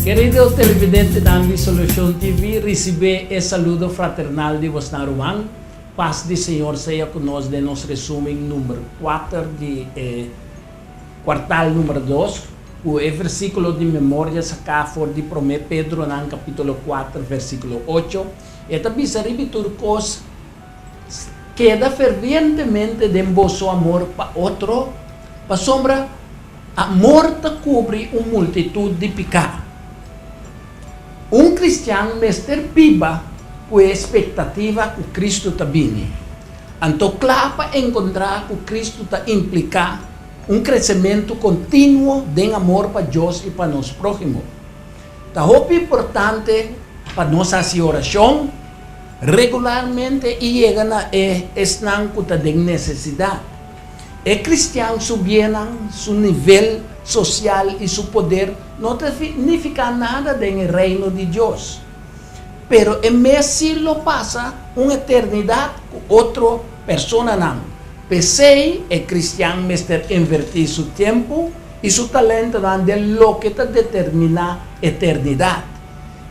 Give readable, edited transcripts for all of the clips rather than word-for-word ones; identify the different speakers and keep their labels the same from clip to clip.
Speaker 1: Kerido televidentenan di Solucion TV, ricibe e saludo fraternal di bosnan ruman. Paz di Señor sea cu nos den nos resumen number cuater di e Kwartal number dos, ku e versíkulo di memoria saká for di Promé Pedronan kapítulo kuater versíkulo ocho, e ta bisa riba i tur kos, Keda fervientemente den boso amor pa otro, pasobra amor ta kubri un multitut di piká. Un kristian mester biba ku e espektativa ku Kristu ta bini. Anto kla pa enkontrá ku Kristu ta impliká un kresementu kontinuo den amor pa Dios i pa nos próhimo. Ta hopi importante pa nos hasi orashon regularmente i yega na e esnan ku ta den nesesidat. E kristian su biennan, su nivel sosial i su poder no ta nifiká nada den e Reino di Dios. Pero e mes sí lo pasa un eternidat ku otro personanan. P'esei e kristian mester invertí su tempu i su talentonan den loke ta determiná eternidat.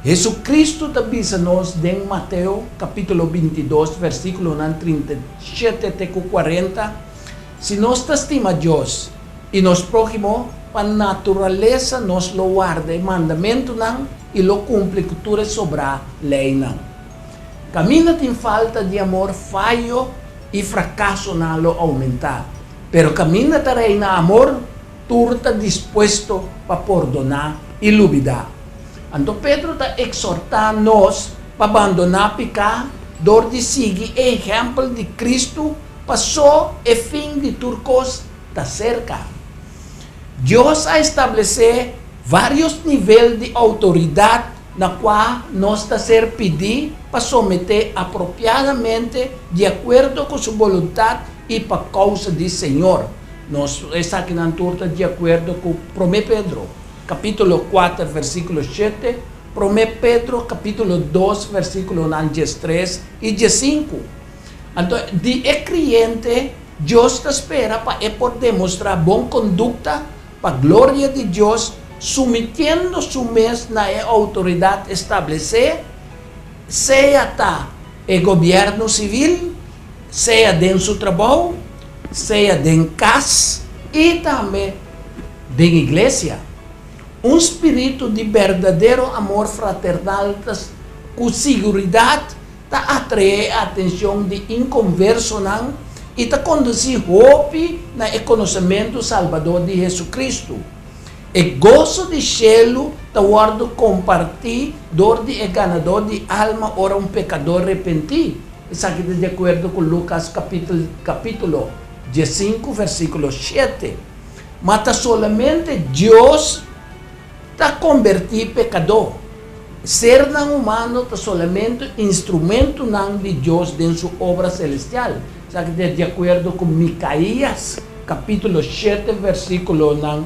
Speaker 1: Hesukristu ta bisa nos den Mateo kapítulo 22 versíkulonan 37 te ku 40, si nos ta stima Dios i nos próhimo, pa naturalesa nos lo warda e mandamentunan i lo kumpli ku tur e sobrá leinan. Kaminda tin falta di amor, fayo i frakasonan lo oumentá. Pero kaminda ta reina amor, tur ta dispuesto pa pordoná i lubidá. Anto Pedro ta eksortá nos pa bandoná piká dor di sigui e ehèmpel di Kristu pasó e fin di tur kos ta serka. Dios a establesé vários nivel di outoridat na kua nos ta ser pidí pa someté apropiadamente di akuerdo ku su boluntat i pa kousa di Señor. Nos esakinan tur ta di akuerdo ku Promé Pedro, kapítulo kuater, versíkulo shete, Promé Pedro, kapítulo dos, versíkulonan diestres i diesinku. Anto, di e kreyente, Dios ta spera pa e por demostrá bon kondukta pa gloria di Dios, sumitiendo su mes na e outoridat establesé, sea ta e gobièrnu sivil, sea den su trabou, sea den kas i tambe den iglesia. Un spiritu di berdadero amor fraternal ta ku siguridat ta atraé e atencion di inconversonan i ta conducí hopi na e konosementu salbador di Jesucristo. E goso di shelu ta wòrdu kompartí dor di e ganador di alma ora un pekador repentí. Esaki ta di akuerdo ku Lukas kapítulo 15 versíkulo 7. Ma ta solamente Dios ta kombertí pekadó. Sernan humano ta solamente instrumentunan di Dios den su obra selestial. Esaki ta di akuerdo ku Mikaías kapítulo 7 versíkulonan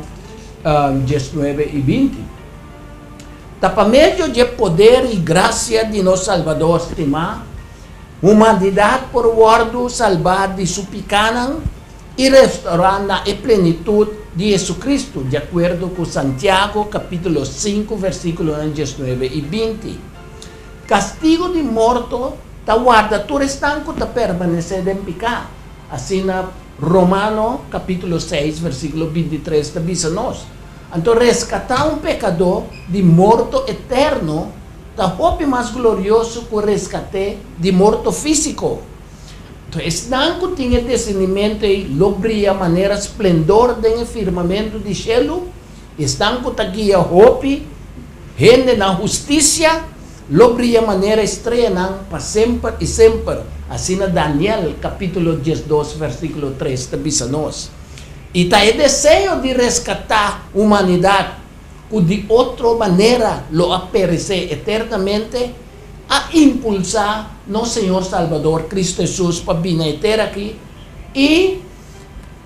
Speaker 1: 19 i 20. Ta pa medio dje poder i grasia di nos Salbador stimá, humanidat por wòrdu salbá di su pikánan i restourá na e plenitut di Jesucristo, di akuerdo ku Santiago kapítulo 5 versíkulonan 19 i 20. Kastigu di morto ta warda tur esnan ku ta permanesé den piká, asina Romano kapítulo 6 versíkulo 23 ta bisa nos. Anto reskatá un pekadó di morto eterno ta hopi mas glorioso ku reskat'é di morto físiko. Anto esnan ku tin e discernimentu ei lo bria manera splendor den e firmamentu di shelu, i esnan ku ta guia hopi hende na hustisia lo bria manera e streanan pa semper i semper, asina Daniel kapítulo 12 versíkulo 3 ta bisa nos. I ta e deseo di reskatá humanidat ku di otro manera lo a peresé eternamente, a impulsá nos Señor Salbador Cristo Hesus pa bini na e tera akí, i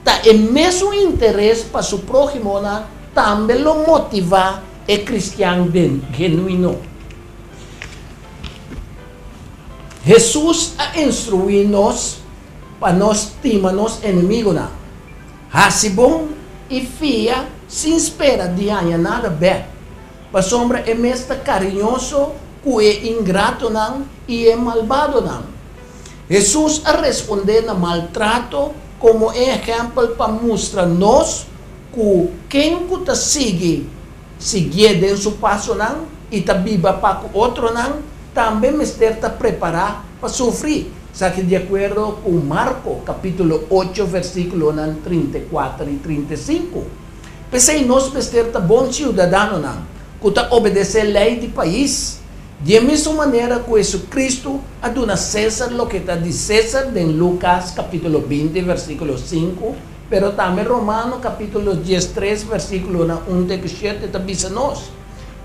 Speaker 1: ta e mesun interes pa su próhimonan tambe lo motivá e kristian genuino. Hesus a instruí nos pa nos stima nos enemigunan, hasi bon i fia sin spera di haña nada bèk. Pasobra e mes ta kariñoso ku e ingratonan i e malbadonan. Hesus a respondé na maltrato komo e ehèmpel pa mustra nos ku ken ku ta sigui siguié den su pasonan i ta biba pa ku otronan tambe mester ta prepará pa sufri. Esaki di akuerdo ku Marko kapítulo 8 versíkulonan 34 i 35. P'esei nos mester ta bon siudadanonan ku ta obedesé lei di pais, di e mesun manera ku Hesukristu a duna Sésar loke ta di Sésar den Lukas kapítulo 20 versíkulo 5, pero tambe Romano kapítulo 13 versíkulonan 1 te ku 7 ta bisa nos.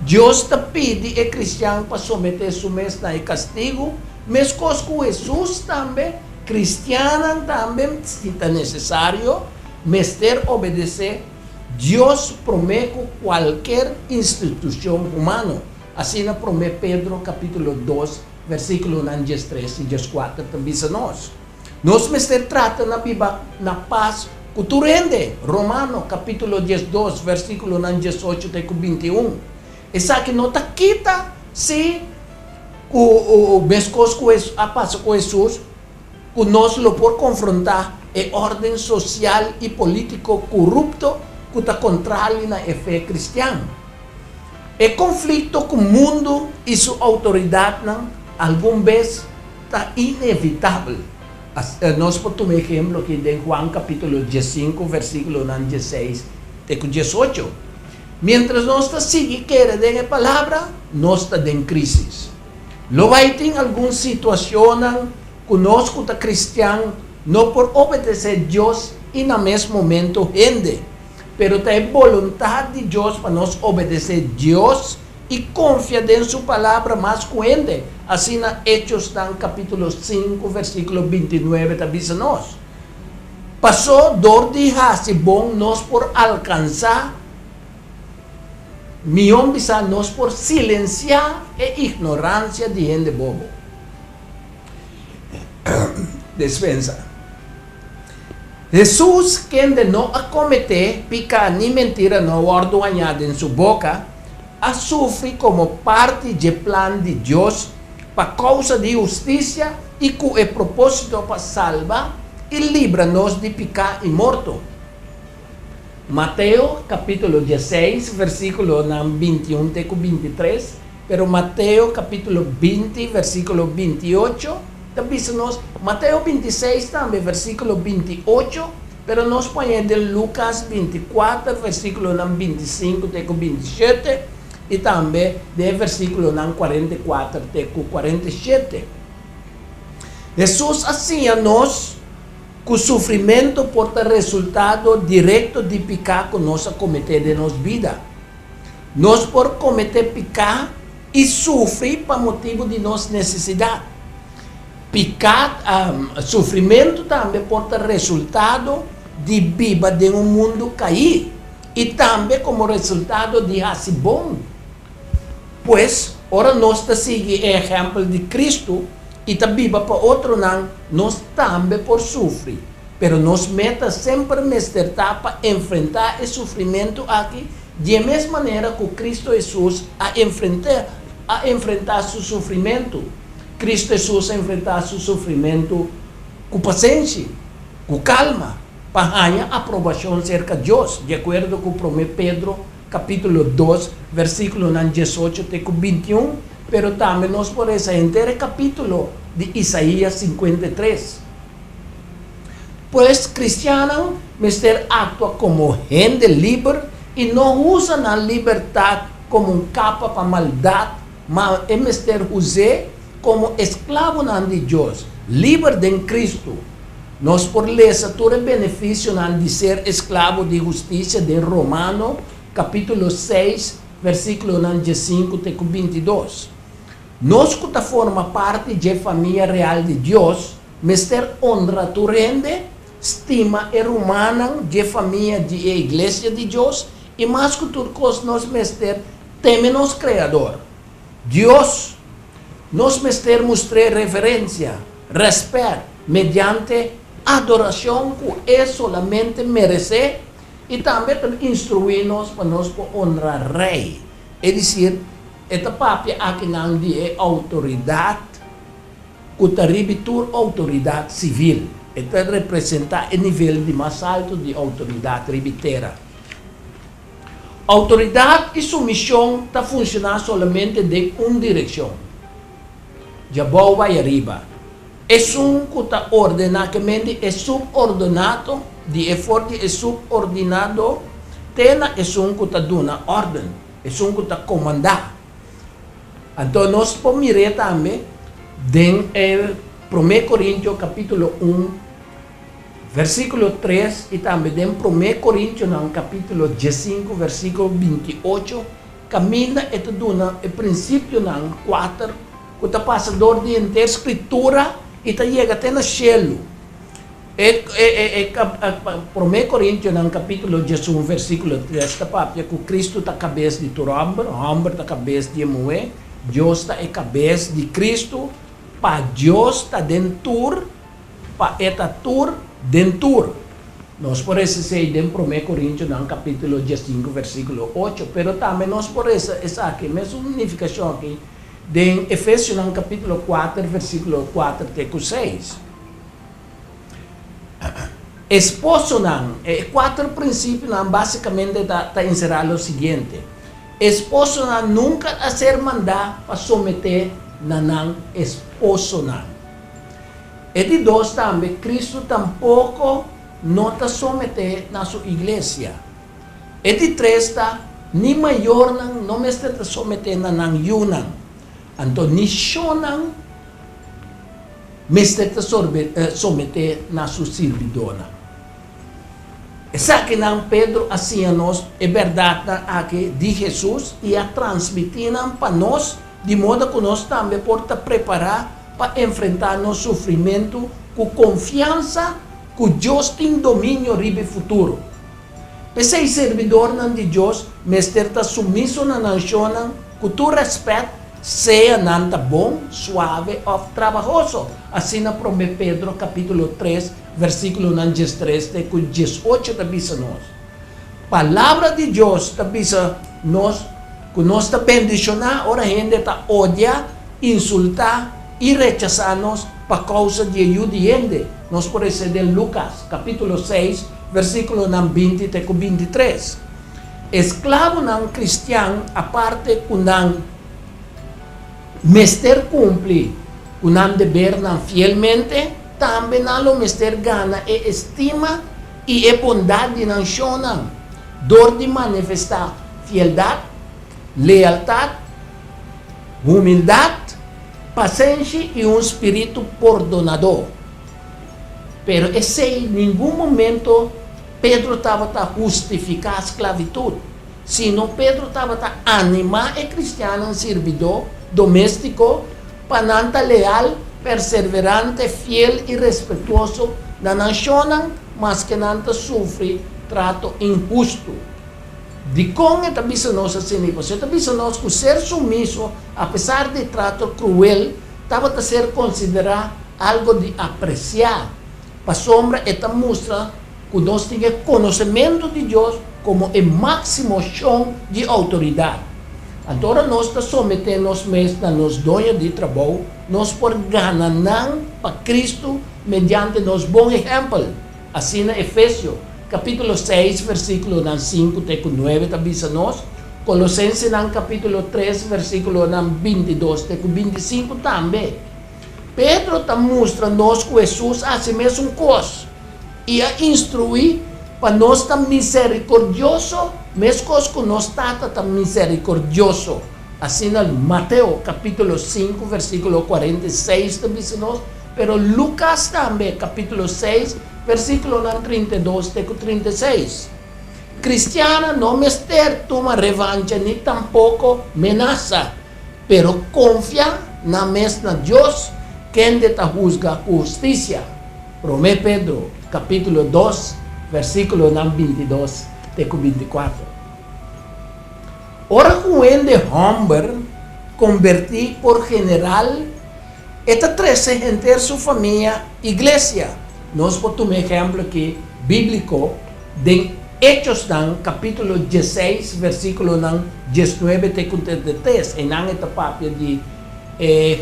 Speaker 1: Dios ta pidi e kristian pa someté su mes na e kastigu, meskos ku Hesus tambe, kristiannan tambe, si ta nesesario, mester obedesé Dios promé ku kualker institushon humano. Asina 1 Pedro kapítulo 2 versíkulonan 13 i 14 ta bisa nos. Nos mester trata na biba na pas ku tur hende, Romano kapítulo 12 versíkulonan 18 te ku 21. Esaki no ta kita si ku meskos ku a pasa ku Hesus, ku nos lo por konfrontá e órden sosial i polítiko korupto ku ta kontrali na e fe kristian. E konflikto ku mundu i su outoridatnan algun bes ta inevitabel. Nos por tuma ehemplo aki den Juan kapítulo 15 versíkulonan 16 te ku 18. Miéntras nos ta sigui kere den e Palabra, nos ta den krísis. Lo bai tin algun situashonnan ku nos ku ta kristian no por obedesé Dios i na mes momento hende. Pero ta e boluntat di Dios pa nos obedesé Dios i konfia den su Palabra mas ku hende, asina Echosnan kapítulo 5 versíkulo 29 ta bisa nos. Pasó dor di hasi bon nos por alkansá, mihó bisá nos por silensiá e ignoransia di hende bobo. Despensa. Hesus, kende no a kometé piká ni mentira no a wòrdu hañá den su boka, a sufri komo parti dje plan di Dios pa kousa di hustisia i ku e propósito pa salba i libra nos di piká i morto. Mateo kapítulo 16 versíkulonan 21 te ku 23, pero Mateo kapítulo 20 versíkulo 28 ta bisa nos, Mateo 26 tambe versíkulo 28, pero nos pone den Lukas 24 versíkulonan 25 te ku 27 i tambe den versíkulonan 44 te ku 47. Hesus a siña nos ku sufrimentu por ta resultado direkto di piká ku nos a kometé den nos bida. Nos por kometé piká i sufri pa motibu di nos nesesidat. Piká, sufrimentu tambe por ta resultado di biba den un mundu kaí i tambe komo resultado di hasi bon. Pues, ora nos ta sigui e ehèmpel di Kristu i ta biba pa otronan, nos tambe por sufri. Pero nos meta semper mester ta pa enfrentá e sufrimentu aki di e mes manera ku Kristu Hesus a enfrent'é, a enfrentá su sufrimentu. Kristu Hesus a enfrentá su sufrimentu ku pasenshi, ku kalma, pa haña aprobashon serka Dios, di akuerdo ku Promé Pedro kapítulo 2, versíkulonan 18 te ku 21, pero tambe nos por resa henter e kapítulo di Isaías 53. Pues, kristiannan mester aktua komo hende liber i no usa nan libertat komo un kapa pa maldat, ma e mester us'é komo esklabonan di Dios, liber den Kristu. Nos por lesa tur e benefisionan di ser esklabo di hustisia den Romano kapítulo 6, versíkulonan 15 te ku 22. Nos ku ta forma parti dje famia real di Dios mester honra tur hende, stima e rumannan dje famia di e iglesia di Dios i mas ku tur kos nos mester teme nos Kreador, Dios. Nos mester mustr'é reverensia, rèspèt, mediante adorashon ku e solamente meresé i tambe ta instruí nos pa nos por honra rei. Es desir, e ta papia akinan di e outoridat ku ta riba tur outoridat sivil. E ta representá e nivel di mas altu di outoridat riba tera. Outoridat i sumishon ta funshoná solamente den un direkshon, djabou bai ariba. Esun ku ta ordená ke men di e subordonato, di e for di e subordinado te na esun ku ta duna órden, esun ku ta komandá. Anto nos por mir'é tambe den e Promé Korintio kapítulo un, versíkulo tres i tambe den Promé Korintionan kapítulo diesinku, versíkulo 28, kaminda e ta duna e prinsipionan kuater ku ta pasa dor di henter Skritura i ta yega te na shelu. E Promé Korintionan kapítulo 11 versíkulo 3 ta papia ku Kristu ta kabes di tur hòmber, hòmber ta kabes di e muhé, Dios ta e kabes di Kristu, pa Dios ta den tur, pa e ta tur den tur. Nos por resa esei den Promé Korintionan kapítulo 15 versíkulo 8, pero tambe nos por resa esaki, mesun nifikashon aki, den Efesionan kapítulo 4 versíkulo 4 te ku 6. Esposonan, e kuater prinsipionan básikamente ta ta enserá lo siguiente, Esposonan nunka a ser mandá pa someté na nan esposonan. E di dos tambe, Kristu tampoko no ta someté na su iglesia. E di tres ta, ni mayornan no mester ta someté na nan yunan. Anto ni shonnan mester ta someté na su sirbidónan. Esakinan Pedro a siña nos e bèrdatnan aki di Hesus i a transmití nan pa nos di moda ku nos tambe por ta prepará pa enfrentá nos sufrimentu ku konfiansa ku Dios tin dominio riba e futuro. P'esei sirbidornan di Dios mester ta sumiso na nan shonnan ku tur rèspèt, sea nan ta bon, suave òf trabahoso. Asina Promé Pedro kapítulo 3 versíkulonan 13 te ku 18 ta bisa nos. Palabra di Dios ta bisa nos ku nos ta bendishoná ora hende ta odia, insultá i rechasá nos pa kousa di e Yu di hende. Nos por lesa den Lukas kapítulo 6 versíkulonan 20 te ku 23. Esklabonan kristian aparte ku nan mester kumpli ku nan debernan fielmente, tambe nan lo mester gana e estima i e bondat di nan shonnan dor di manifestá fieldat, lealtat, humildat, pasenshi i un spiritu pordonadó. Pero esei ningun momento Pedro tabata hustifiká sklabitut, sino Pedro tabata animá e kristiannan sirbidó doméstiko pa nan ta leal, perseverante, fiel i respetuoso na nan shonnan maske nan ta sufri trato inhustu. Dikon e ta bisa nos asina? Pasobra e ta bisa nos ku ser sumiso apesar di trato kruel tabata ser konsiderá algu di apresiá, pasobra e ta mustra ku nos tin e konosementu di Dios komo e máksimo shon di outoridat. Anto ora nos ta someté nos mes na nos doño di trabou, nos por gana nan pa Kristu mediante nos bon ehèmpel. Asina Efesio, kapítulo 6, versíkulonan 5 te ku 9 ta bisa nos, Kolosensenan kapítulo 3, versíkulonan 22 te ku 25 tambe. Pedro ta mustra nos ku Hesus a hasi mesun kos i a instruí pa nos ta miserikordioso meskos ku nos Tata ta miserikordioso. Asina Mateo kapítulo 5 versíkulo 46 ta bisa nos, pero Lukas tambe kapítulo 6 versíkulonan 32 te ku 36. Kristiannan no mester tuma revancha ni tampoko menasa. Pero konfia nan mes na Dios, kende ta husga ku hustisia. Promé Pedro, kapítulo 2, versíkulonan 22 te ku 24. Ora ku un hende hòmber kombertí por general e ta trese henter su famia iglesia. Nos por tuma ehèmpel aki bíbliko den. Echosnan kapítulo 16, versíkulonan 19 te ku 33. Einan e ta papia di e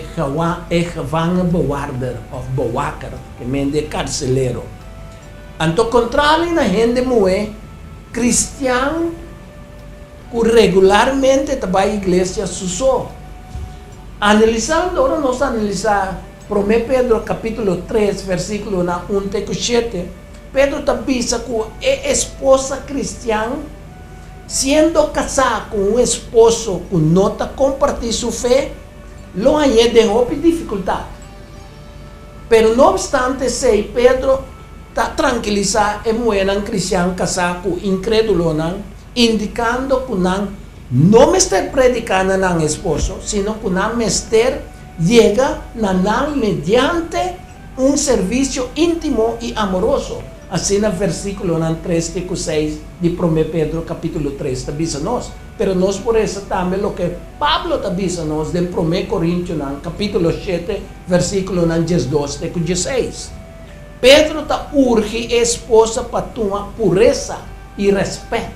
Speaker 1: e gevangenbewaarder òf bewaker, ke men di e karselero. Anto kontrali na hende muhé kristian ku regularmente ta bai iglesia su so. Analisando, ora nos analisá Promé Pedro kapítulo 3, versíkulonan 1 te ku 7, Pedro ta bisa ku e esposa kristian, siendo kasá ku un esposo ku no ta kompartí su fe, lo hañ'é den hopi difikultat. Pero no opstante esei, Pedro ta trankilisá e muhénan kristian kasá ku inkrédulonan, indikando ku nan no mester prediká na nan esposo, sino ku nan mester yega na nan mediante un servisio íntimo i amoroso. Asina versíkulonan 3 te ku 6 di Promé Pedro kapítulo 3 ta bisa nos. Pero nos por resa tambe loke Pablo ta bisa nos den Promé Korintionan kapítulo 7, versíkulonan 12 te ku 16. Pedro ta urgi e esposa pa tuma puresa i rèspèt,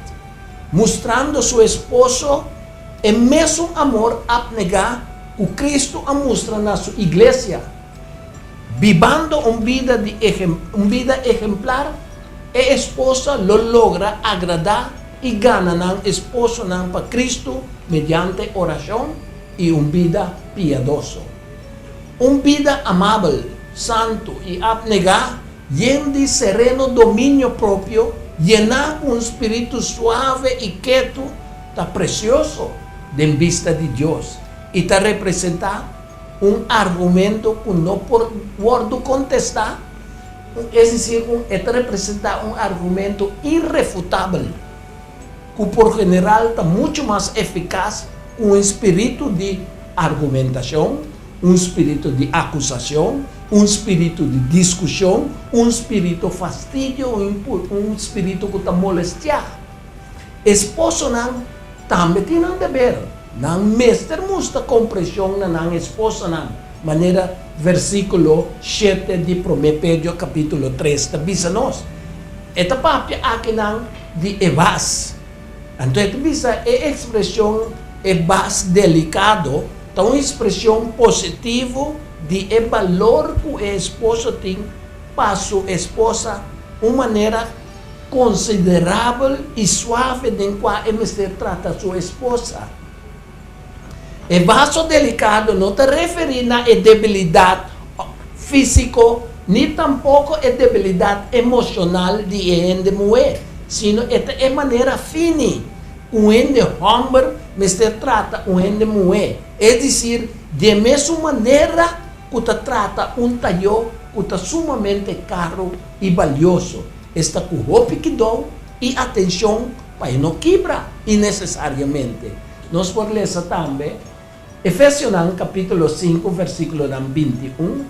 Speaker 1: mustrando su esposo e mesun amor apnegá ku Kristu a mustra na su iglesia. Bibando un bida di un bida ehemplar, e esposa lo logra agradá i gana nan esposonan pa Kristu mediante orashon i un bida piadoso. Un bida amabel, santu i apnegá, yen di sereno dominio propio, yená ku un spiritu suave i ketu, ta presioso den bista di Dios i ta representá un argumento ku no por wòrdu kontestá, es desir, un e ta representá un argumento irrefutabel ku por general ta muchu mas efikas ku un spiritu di argumentashon, un spiritu di akusashon, un spiritu di diskushon, un spiritu fastidio, un spiritu ku ta molestiá. Esposonan tambe tin nan deber. Nan mester mustra komprenshon na nan esposanan, manera versíkulo 7 di Promé Pedro kapítulo 3 ta bisa nos. E ta papia akinan di e vas. Anto e ta bisa e ekspreshon e vas delikado ta un ekspreshon positivo di e balor ku e esposo tin pa su esposa, un manera konsiderabel i suave den kua e mester trata su esposa. E vaso delikado no ta referí na e debilidat físiko ni tampoko e debilidat emoshonal di e hende muhé, sino e ta e manera fini ku un hende hòmber mester trata un hende muhé, es desir, di e mesun manera ku ta trata un tayó ku ta sumamente karu i balioso, esta ku hopi kidou i atenshon pa e no kibra innesesariamente. Nos por lesa tambe Efesionan kapítulo 5 versíkulonan 21,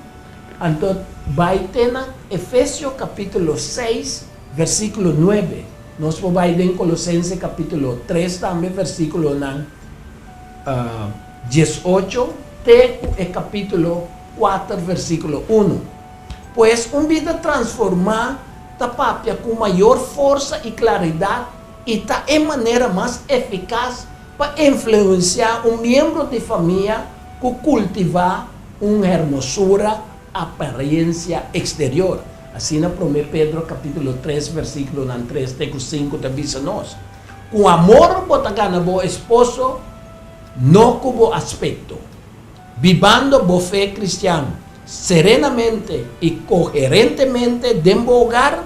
Speaker 1: anto bai te na Efesio kapítulo 6 versíkulo 9. Nos por bai den Kolosense kapítulo 3 tambe versíkulonan 18 te ku e kapítulo 4 versíkulo 1. Pues un bida transformá ta papia ku mayor forsa i klaridat i ta e manera mas efikas pa influensiá un miembro di famia ku kultivá un hermosura aparensia eksterior. Asina Promé Pedro kapítulo 3 versíkulonan 3 te ku 5 ta bisa nos. Ku amor bo ta gana bo esposo, no ku bo aspekto. Bibando bo fe kristian serenamente i koherentemente den bo hogar,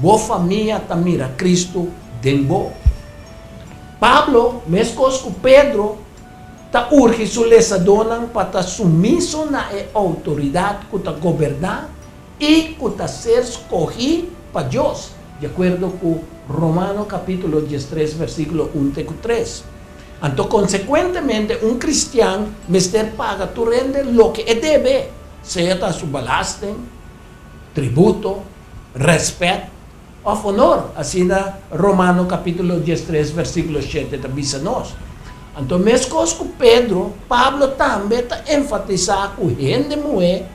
Speaker 1: bo famia ta mira Kristu den bo. Pablo, meskos ku Pedro, ta urgi su lesadónan pa ta sumiso na e outoridat ku ta goberná i ku ta ser skohí pa Dios, di akuerdo ku Romano kapítulo 13 versíkulo 1 te ku 3. Anto konsekuentemente un kristian mester paga tur hende loke e debe, sea ta su belasting, tributo, rèspèt òf honor, asina Romano kapítulo 13 versíkulo 7 ta bisa nos. Anto meskos ku Pedro, Pablo tambe ta enfatisá ku hende muhé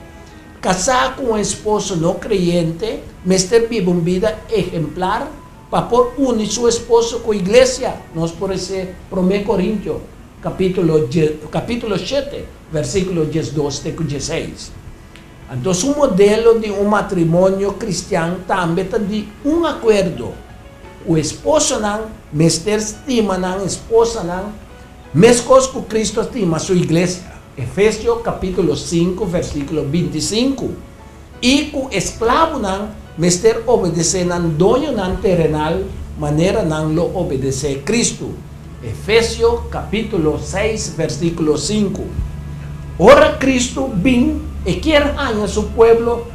Speaker 1: kasá ku un esposo no kreyente mester biba un bida ehemplar. pa por uni su esposo ku iglesia, nos por lesa Promé Korintio kapítulo kapítulo 7, versíkulo 12 te 16. Anto, un modelo di un matrimonio kristian tambe ta di un akuerdo. E esposonan mester stima nan esposanan meskos ku Kristu stima su iglesia. Efesio kapítulo 5, versíkulo 25. I ku esklabonan mester obedesé nan doñonan terenal manera nan lo obedesé Kristu. Efesio kapítulo 6, versíkulo 5. Ora Kristu bin e ke haña su pueblo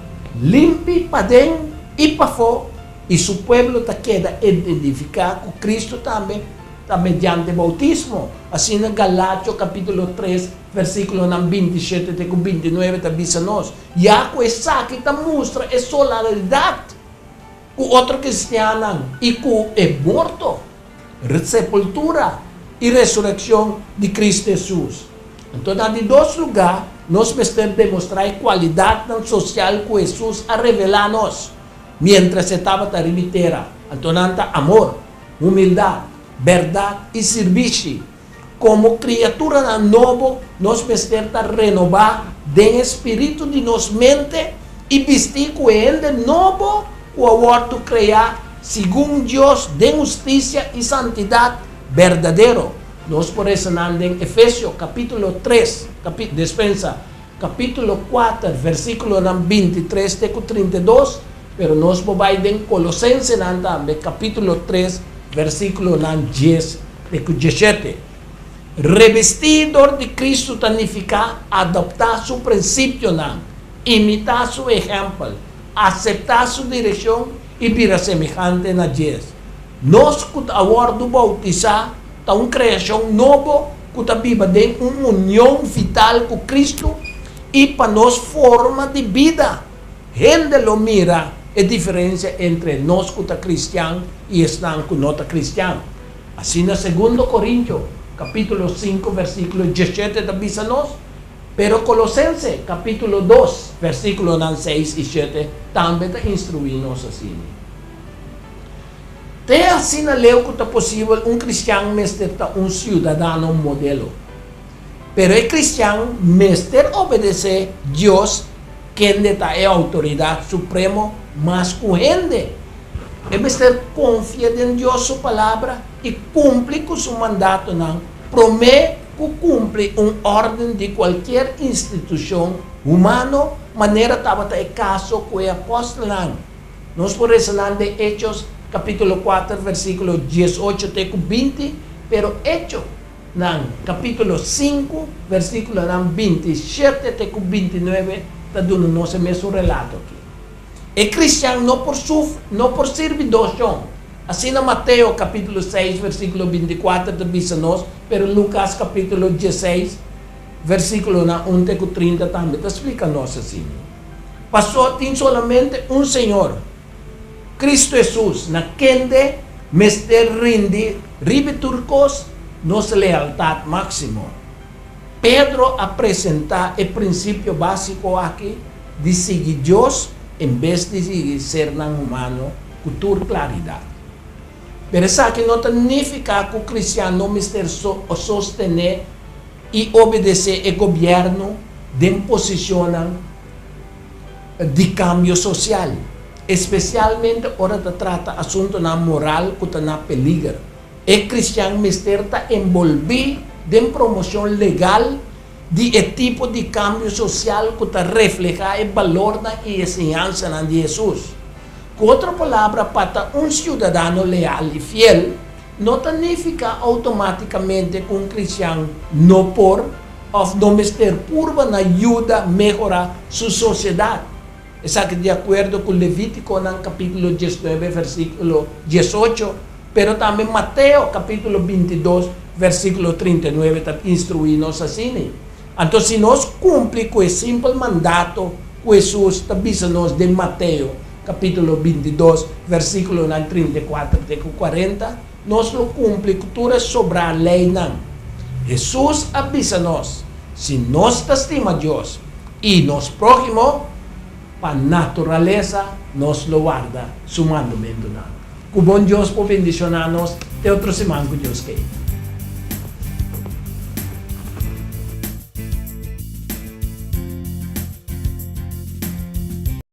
Speaker 1: limpi paden i pafó i su pueblo ta keda identifiká ku Kristu tambe ta mediante boutismo. Asina Galatio kapítulo 3, versíkulo 27 te 29 ta bisa nos. Ya ku esaki ta mustra e solidaridat ku otro kristiannan i ku e morto, sepultura i resurekshon di Kristu Hesus. Anto, na di dos lugá, nos mester demostrá e kualidat sosial ku Hesus a revelá nos mientras e tabata riba tera. Anto, nan ta amor, humildat, bèrdat i servisio. Komo kriatura nobo, nos mester ta renobá den spiritu di nos mente i bisti ku hende nobo ku a wòrdu kreá segun Dios den hustisia i santidat berdadero. Nos por lesa den Efesio kapítulo 3, dispensa, kapítulo 4, versíkulo 23 te 32, pero nos por bai den Kolosense tambe, kapítulo 3, versíkulo 10 te 17. Revestí di Kristu ta nifiká adoptá su prinsipionan, imitá su ehèmpel, aseptá su direkshon i bira semehante na Dios. Nos ku a wòrdu boutisá ta un kreashon nobo ku ta biba den un union vital ku Kristu i pa nos forma di bida. Hende lo mira e diferensia entre nos ku ta kristian i esnan ku no ta kristian. Asina 2 Korintio, kapítulo 5, versíkulo 17 ta bisa nos, pero Kolosense, kapítulo 2, versíkulo 6 i 7, tambe ta instruí nos asina. Te asina leu ku ta posibel un kristian mester ta un siudadano modelo. Pero e kristian mester obedesé Dios, kende ta e outoridat supremo, mas ku hende. E mester konfia den Dios su palabra i kumpli ku su mandatonan, promé ku kumpli un órden di kualke institushon humano, manera tabata e kaso ku e apòstelnan. Nos por lesa den Hechos kapítulo 4, versíkulo 18 te 20, pero Echonan kapítulo 5, versíkulo 27 te 29, ta duna nos e mesun relato aki. E kristian no por suf, no por sirbi dos shon. Asina Mateo kapítulo 6, versíkulo 24 ta bisa nos, pero Lucas kapítulo 16, versíkulo 1 te 30 tambe ta splika nos asina. Pasó tin solamente un Señor, Kristu Hesus, na kende mester rindi riba tur kos nos lealtat máksimo. Pedro a presentá e prinsipio básiko aki di sigui Dios en bes di sigui sernan humano ku tur klaridat. Pero esaki no ta nifiká ku kristian no mester so, sostené i obedesé e gobièrnu den posishon di kambio sosial, espesialmente ora ta trata asuntunan moral ku ta na peliger. E kristian mester ta enbolbí den promoshon legal di e tipo di kambio sosial ku ta reflehá e balornan i enseñansanan di Hesus. Ku otro palabra, pa un siudadano leal i fiel, no ta nifiká outomátikamente ku un kristian no por òf no mester purba na yuda mehorá su sosiedat. Esaki di akuerdo ku Levítiko kapítulo 19, versíkulo 18, pero tambe Mateo kapítulo 22, versíkulo 39 ta instruí nos asina. Anto, si nos kumpli ku e simpel mandato ku Hesus ta bisa nos den Mateo kapítulo 22, versíkulo 34 te 40, nos lo kumpli ku tur sobrá leinan. Hesus a bisa nos, si nos ta stima Dios i nos próhimo, pa naturalesa nos lo warda su mandamentunan. Ku bon Dios por bendishoná nos te otro siman ku Dios ke.